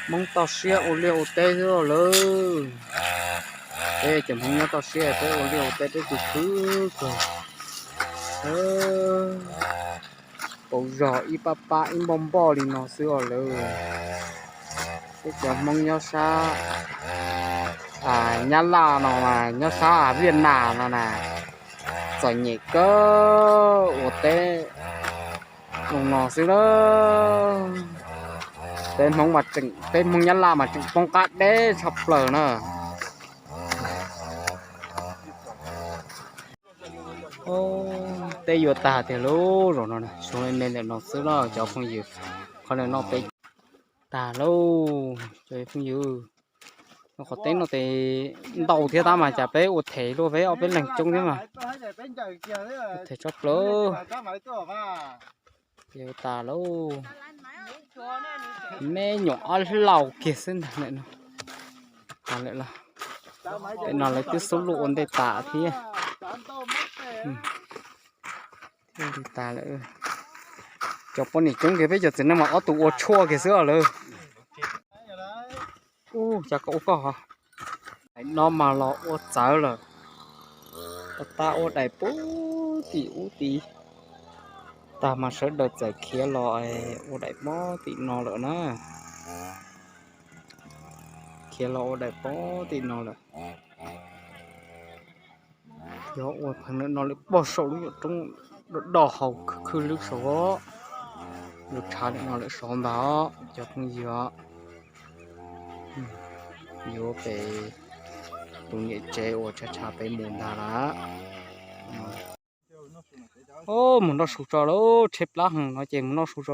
Hmoob toj siab ua liaj ua teb xwb lawm. Peb cov Hmoob nyob toj siab peb ua liaj ua teb peb khwv khwv kawg. Pauv zog ib pab pab ib npoj npoj li no xwb os lawm. Peb cov Hmoob nyob sab Nyab Laj no mas nyob sab Viaj Nam no na, txom nyem kawg ua teb zoo no xwb na. Peb Hmoob, peb Hmoob Nyab Laj mas tseem poob qab deb tshaj plaws na. Teb yuav tag tiag lauj, zaum no xyoo me me ntawm no xwb lauj cov phooj ywg. Qhov no peb tag lauj cov phooj ywg. Qhov teb no ces ntau thiab tab mas cas peb ua them luaj peb ob peb leeg coob thiab mas. Ua them tshaj plaws. Ces ua tas lauj. Me nyuam ob laus kiag xwb ntag lawm no. Tas lawm los. Pem no lawv twb xub luj ua ntej tas thiab. Thiaj li tas lawm. Cov poj niam coob kiag peb cov txiv neej mas ob tug ua tshuaj kiag xwb os lawm. Ub, cas koj ua koj hov. No mas los ua txawv lawm. Ua tab ua daim pub tim ub tid. Tag mas sawv daws txawm khiav los ua daim pub tim no lawm na. Khiav los ua daim pub tim no lawm. Yog ua pheev lawm no lawm pog saum lub nyuam roob do do haus khwj khwj lwb saud. Lub tshav lawm no lawm saud ntag cov phooj ywg. Yuav pem tus niam tsev uas tshav tshav pem mus ntag lawm. Mus noj su tso lauj, tshaib plab heev no ces mus noj su tso.